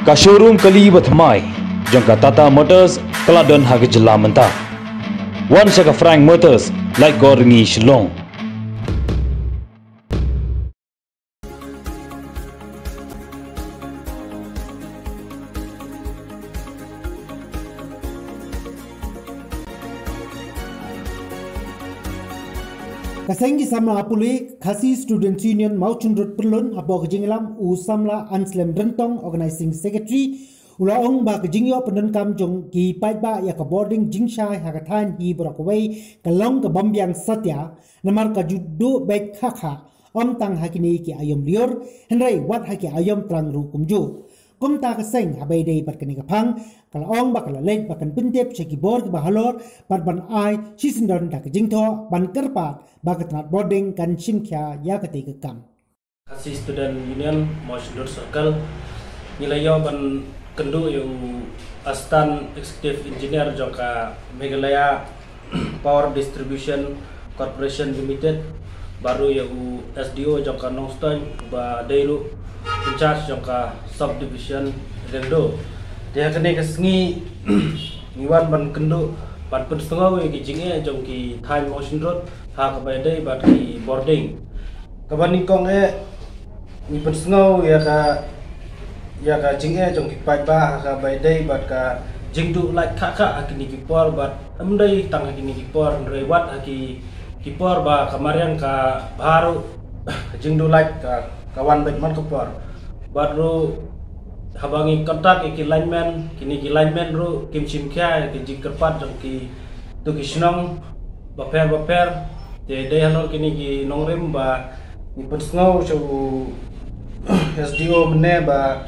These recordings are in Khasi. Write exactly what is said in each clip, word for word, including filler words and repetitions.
Ka showroom kali ba thymmai jong ka Tata Motors ka la don ha ka jylla mynta. Wan sha ka Frank Motors, Laitkor Ryngi, Shillong. Ka seng ki samla pule Khasi Students' Union Mawshynrut Pyllun hapoh ka jingïalam u samla Anslem Ryntong, Organising Secretary, u la ong ba ka jingïoh pyndonkam jong ki paidbah ïa ka bording jingshai ha ka thaiñ hi baroh kawei ka long ka bym biang satia, namar ka ju duh beit khakha, ym tang ha kine ki aïom lyiur, hynrei wat ha ki aïom tlang ruh kumjuh. Kumta ka seng haba ïadei bad kane ka phang ka la ong ba ka la leit ba kan pyntip sha ki bor kiba halor bad ban ai shisyndon da ka jingthoh ban kyrpad ba ka tnat bording kan shim khia ïa katei ka kam. Khasi Students' Union Mawshynrut Circle, ngi la ïoh ban kynduh ïa u Assistant Executive Engineer jong ka Meghalaya Power Distribution Corporation Limited, bad ruh ïa u S D O jong ka Nongstoiñ, uba dei ruh in charge jong ka subdivision Lyngdoh. Te ha kane ka sngi ngi wan ban kynduh ban pynsngew ïa ki jingeh jong ki thaiñ Mawshynrut ha kaba ïadei bad ki bording. Kaba nyngkong eh, ngi pynsngew ïa ka, ïa ka jingeh jong ki paidbah ha kaba ïadei bad ka jingduh lait khakha ha kine ki por, bad ym dei tang ha kine ki por, hynrei wat ha ki, ki por ba ka mariang ka bha ruh, ka jingduh lait ka, ka wan beit man ka por. Bad ruh haba ngi contact ïa ki lineman, kine ki lineman ruh kim shim khia ïa ki jingkyrpad jong kito ki shnong bapher bapher. Te dei halor kine ki nongrim ba ngi pynsngew sha u S D O mynne ba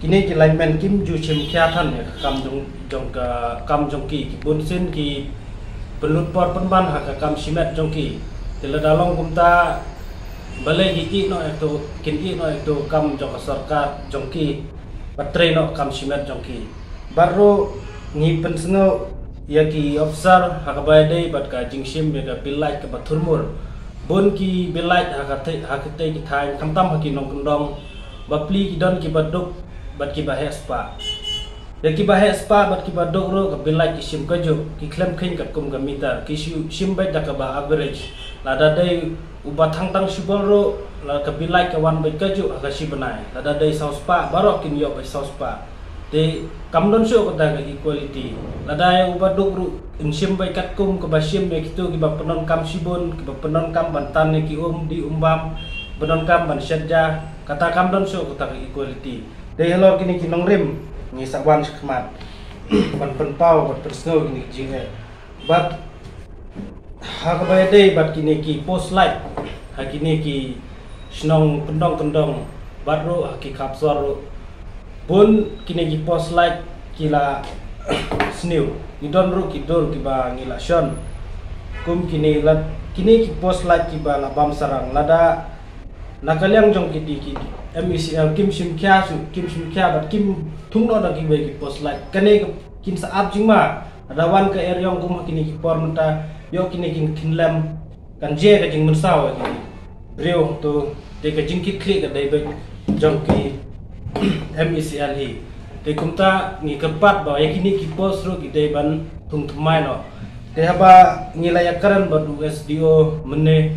kine ki lineman kim ju shim khia than ïa ka kam jong, jong ka kam jong ki, ki bun sien ki pynlut por pynban ha ka kam shimet jong ki. Te lada long kumta, balei ki ïeh noh ïa kato, kin ïeh noh ïa kato kam jong ka sorkar jong ki, bad trei noh kam shimet jong ki. Bad ruh ngi pynsngew ïa ki officer ha kaba ïadei bad ka jingshim ïa ka bill light kaba thurmur. Bun ki bill light ha katei, ha katei ki thaiñ, khamtam ha ki nongkyndong, bapli ki don kiba duk bad kiba heh spah. Ïa kiba heh spah bad kiba duk ruh ka bill light ki shim kajuh, ki khlem kheiñ katkum ka meter, ki shu shim beit da kaba average. Lada dei uba thang tang shibor ruh, la ka bill light ka wan beit kajuh ha ka shi bnai. Lada dei saw spah, baroh kin ïoh beit saw spah. Te kam don shuh kata ka equality. Lada ïa uba duk ruh yn shim beit katkum kaba shim ïa kito kiba pyndonkam shibun, kiba pyndonkam ban tan ïa ki um dih um bam, pyndonkam ban shet ja, kata kam don shuh kata ka equality. Dei halor kine ki nongrim ngi sa wan shakhmat ban pynpaw, ban pynsngew kine ki jingeh. Bad ha kaba ïadei bad kine ki post light ha kine ki shnong kyndong kyndong, bad ruh ha ki khap sor ruh, bun kine ki post light ki la sniew. Ngi don ruh ki dur kiba ngi la shon kum kine la, kine ki post light kiba la bam sarang. Lada na ka liang jong kiti ki M E C L kim shim khia shuh, kim shim khia bad kim thung noh da kiwei ki post light, kane ka kin sa ap jingma. Lada wan ka eriong kum ha kine ki por mynta, ïoh kine kin, kin lem, kan jia ka jingmynsaw ïa kine ki briew. To, te ka jingkitkhlieh ka dei beit jong ki M E C L hi. Te kumta ngi kyrpad ba ïa kine ki post ruh ki dei ban thung thymmai noh. Te haba ngi la ïakren bad u S D O mynne,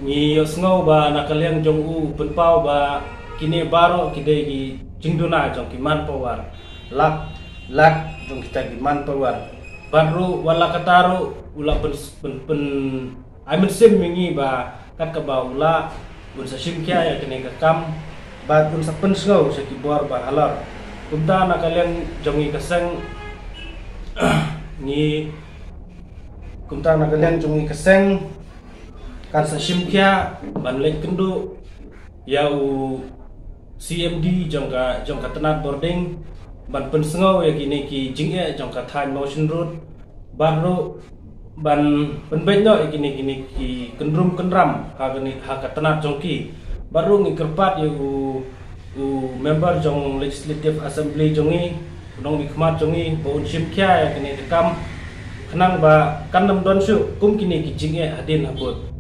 ngi ïohsngew ba na ka liang jong u u pynpaw ba kine baroh ki dei ki jingduna jong ki manpower. Lak lak jong kita ki manpower. Bad ruh wat la katta ruh u la pyn, pyn, pyn ai mynsiem ïa ngi ba kat kaba u lah, un sa shim khia ïa kane ka kam bad un sa pynsngew sha ki bor ba halor. Kumta na ka liang jong ngi ka seng, ngi, kumta na ka liang jong ngi ka seng kan sa shim khia ban leit kynduh ïa u C M D jong ka, jong ka tnat bording ban pynsngew ïa kine ki jingeh jong ka thaiñ Mawshynrut, bad ruh ban pynbeit noh ïa kine, kine ki kynrum kynram ha kane, ha ka tnat jong ki. Bad ruh ngi kyrpad ïa u, u member jong Legislative Assembly jong ngi, u nongmihkhmat jong ngi, ba un shim khia ïa kane ka kam khnang ba kan ym don shuh kum kine ki jingeh hadien habud.